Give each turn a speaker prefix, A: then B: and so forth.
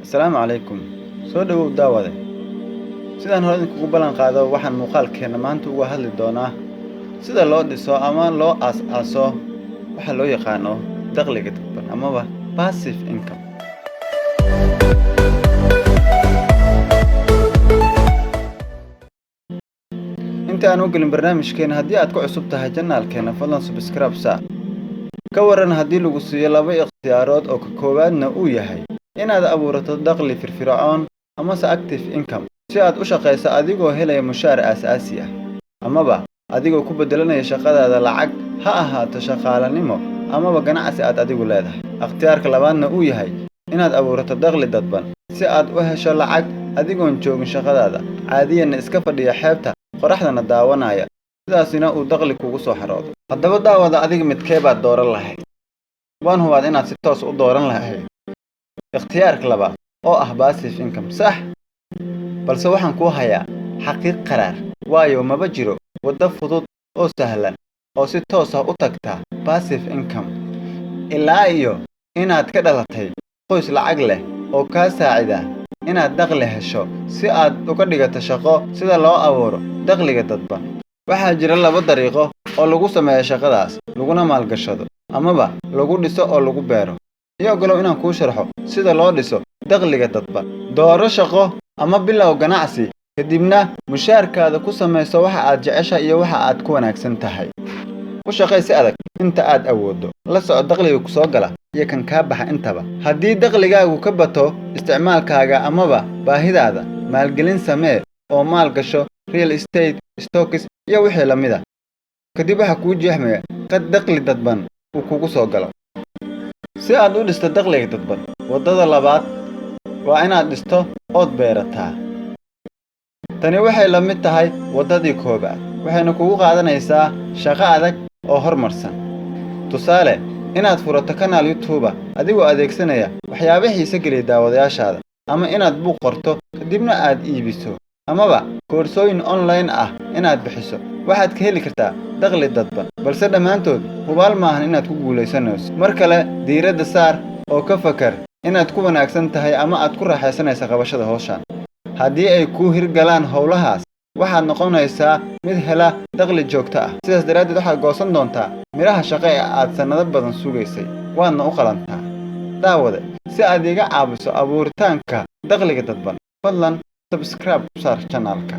A: Asalaamu calaykum. Soo dhowow, daawade. Sidaan hore idinkugu ballan qaado, waxaan muuqaalkeenna maanta uga hadli doonaa sida loo dhiso ama loo aas-aaso waxa loo yaqaano dakhliga dadban amaba passive income. Inta aan u gelin barnaamijkeena, haddii aad ku cusub tahay channelkeena, fadlan subscribe saar. Ka waran haddii lagu siiyo laba ikhtiyaarood, oo ka koowaadna uu yahay inaad abuurato dakhli firfircoon amase active income, si aad u shaqayso adigoo helaya mushaar aasaasi ah, amaba adigoo ku beddelanaya shaqadaada lacag, ha ahaato shaqaalanimo amaba ganacsi aad adigu leedahay? Ikhtiyaarka labaadna uu yahay inaad abuurato dakhli dadban, si aad u hesho lacag adigoon joogin shaqadaada, caadiyanna iska fadhiya xeebta, qoraxdana daawanaya, sidaasina uu dakhli kugu soo xaroodo. Haddaba daawada, adiga midkee baad dooran lahayd? Waan hubaad inaad si toos u dooran lahayd ikhtiyaarka labaad oo ah passive income, sax? Balse waxaan kuu hayaa xaqiiq qaraar, waayo maba jiro waddo fudud oo sahlan oo si toos ah u tagta passive income, ilaa iyo inaad ka dhalatay qoys lacag leh oo kaa saacida inaad dakhli hesho si aad uga dhigato shaqo. Sida loo abuuro dakhliga dadban? Waxaa jira laba dariiqo oo lagu sameeyo shaqadaas, laguna maalgashado amaba lagu dhiso oo lagu beero. Iyo ogolow inaan kuu sharxo sida loo dhiso dakhliga dadban. Dooro shaqo ama bilow ganacsi, kadibna mushaarkaada ku samayso waxa aad jeceshahay iyo waxa aad ku wanaagsan tahay. U shaqay si adag inta aad awooddo. La soco dakhliga ku soo gala iyo kan kaa baxa intaba. Haddii dakhligaagu ka bato isticmaalkaaga amaba baahidaada, maalgelin samee oo maal gasho real estate, stocks iyo wixii la mid a. Kadib waxaa kuu jeexmaya qad dakhli dadban uu kugu soo galo. Si aad u dhisto dakhliga dadban, waddada labaad waa inaad dhisto ood beerataa. Tani waxay la mid tahay waddadii koowaad, waxayna kugu qaadanaysaa shaqo adag oo hormarsan. Tusaale, inaad furato kanaal YouTube adigoo adeegsanaya waxyaabo xiise geliya daawadayaashaada, ama inaad buug qorto kadibna aad iibiso, amaba koorsooyin online ah inaad bixiso. Waxaad ka heli kartaa dakhli dadban, balse dhammaantood hubaal maahan inaad ku guulaysanayso. Mar kale diiradda saar oo ka fakar inaad ku wanaagsan tahay ama aad ku raaxaysanaysa qabashada hawshan. Haddii ay kuu hirgalaan howlahaas, waxaad noqonaysaa mid hela dakhli joogto ah. Sidaas daraaddeed waxaad goosan doontaa midhaha shaqo ee aad sannado badan sugaysay, waadna u qalantaa. Daawade, si aad iga caawiso abuuritaanka dakhliga dadban, fadlan subscribe ku saar channelka.